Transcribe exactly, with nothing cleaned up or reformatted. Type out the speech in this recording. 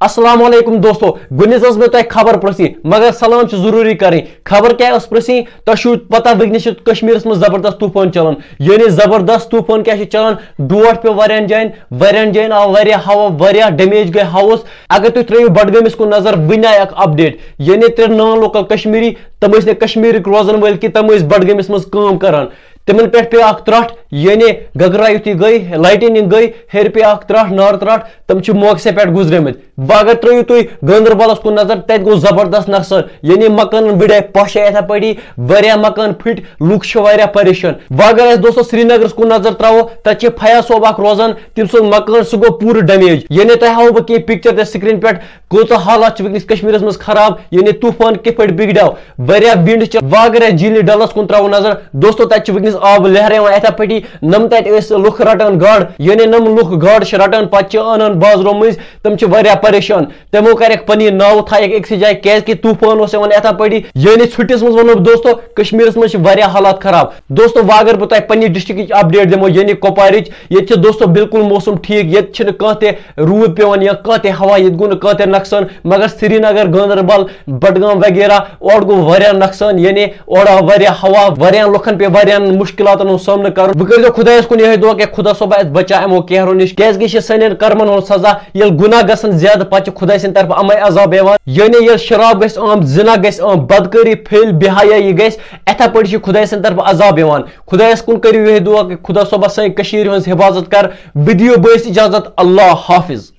السلام علیکم دوستو، گۄڈٕنیتھ ٲس مےٚ تۄہہِ خبر پرژھٕنۍ، مگر سلام چھِ ضروٗری کرٕنۍ۔ خبر کیٛاہ ٲس پرژھٕنۍ؟ تۄہہِ چھُو پتہ وٕنکیٚنس چھُ کشمیرس منٛز زبردست طوفان چلان، یعنی زبردست طوفان کیٛاہ چھُ چلان؟ ڈوٹھ پیوٚو واریاہن جاین، واریاہن جاین آو واریاہ ہوا، واریاہ ڈیمیج گٔے ہاوُس۔ اگر تُہۍ ترٲیِو بڈگٲمِس کُن نظر، وٕنہِ آیہِ اکھ اپڈیٹ، یعنی ترٛےٚ نان لوکل کشمیری، تِم ٲسۍ نہٕ کشمیرٕکۍ روزن وٲلۍ کینٛہہ، تِم ٲسۍ بڈگٲمِس منٛز کٲم کران۔ تِمن پٮ۪ٹھ پیٚیہِ اکھ ترٛٹھ، یعنی گگرا یُتھُے گٔے، لایٹنگ گٔے، ہیٚرِ پیٚیہِ اکھ ترٛٹھ، نار ترٛٹھ، تِم چھِ موقعہٕ پٮ۪ٹھ گُزریمٕتۍ۔ وۄنۍ اگر ترٲیِو تُہۍ گاندربلس کُن نظر، تتہِ گوٚو زبردست نۄقصان، یعنی مکانن وٕڈے پش اِتھے پٲٹھی، واریاہ مکان پھٕٹۍ، لُکھ چھِ واریاہ پریشان۔ وۄنۍ اگر أسۍ دوستو سرینگرس کُن نظر تراوو، تتہِ چھِ فیاض صٲب اکھ روزان، تٔمۍ سُنٛد مکان سُہ گوٚو پوٗرٕ ڈیمیج، یعنی تۄہہِ ہاوو بہٕ کینٛہہ پکچر تہِ سکرین پٮ۪ٹھ، کۭژاہ حالات چھِ وٕنکیٚس کشمیرس منٛز خراب، یعنی طوفان کِتھ پٲٹھۍ بگڑیو، واریاہ وِنڈ چھِ۔ وۄنۍ اگر أسۍ جھیٖلہِ ڈلس کُن تراوو نظر دوستو، تتہِ چھِ وٕنکیٚس آب لہرٕ یِوان اِتھے پٲٹھی، نم تتہِ ٲسۍ لُکھ رٹان گاڈٕ، یعنی نم لُکھ گاڈٕ چھِ رٹان، پتہٕ چھِ انان بازرو مٔنٛزۍ، تِم چھِ واریاہ پریشان۔ تِمو کریکھ پننہِ ناوٕ تھایکھ أکسٕے جایہِ، کیازِ کہِ طوفان اوس یِوان اِتھے پٲٹھی۔ یعنی ژھُٹِس منٛز ونو بہٕ دوستو، کشمیرس منٛز چھِ واریاہ حالات خراب۔ دوستو، وۄنۍ اگر بہٕ تۄہہِ پننہِ ڈسٹرکٹٕچ اپڈیٹ دِمو، یعنی کۄپوارٕچ، ییٚتہِ چھِ دوستو بالکل موسم ٹھیٖک، ییٚتہِ چھِنہٕ کانٛہہ تہِ روٗد پٮ۪وان یا کانٛہہ تہِ ہوا، ییٚتہِ گوٚو نہٕ کانٛہہ تہِ نۄقصان، مگر سرینگر، گاندربل، بڈگام وغیرہ، اورٕ گوٚو واریاہ نۄقصان، یعنی اورٕ آو واریاہ ہوا، واریاہن لُکن پیٚیہِ واریاہن مُشکلاتن ہُنٛد سامنہٕ کرُن۔ بہٕ کٔرۍزیو خۄدایس کُن یِہوٚے دُعا کہِ خۄدا صٲبا، اَسہِ بچاو یِمو قہرو نِش، کیازِ کہِ یہِ چھِ سانٮ۪ن کرمن ہُنٛد سزا۔ ییٚلہِ گُناہ گژھن زیادٕ، پتہٕ چھِ خۄداے سٕنٛدِ طرفہٕ اَمے عذاب یِوان، یعنی ییٚلہِ شراب گژھِ عام، زنا گژھِ عام، بدکٲری پھٔلۍ، بے حیٲیی گژھِ، اِتھے پٲٹھۍ چھِ خۄداے سٕنٛدِ طرفہٕ عذاب یِوان۔ خۄدایس کُن کٔرِو یِہوٚے دُعا کہِ خۄدا صٲبا، سانہِ کٔشیٖرِ ہٕنٛز حفاظت کر۔ بہٕ دِیو بٲیِس اجازت، اللہ حافظ۔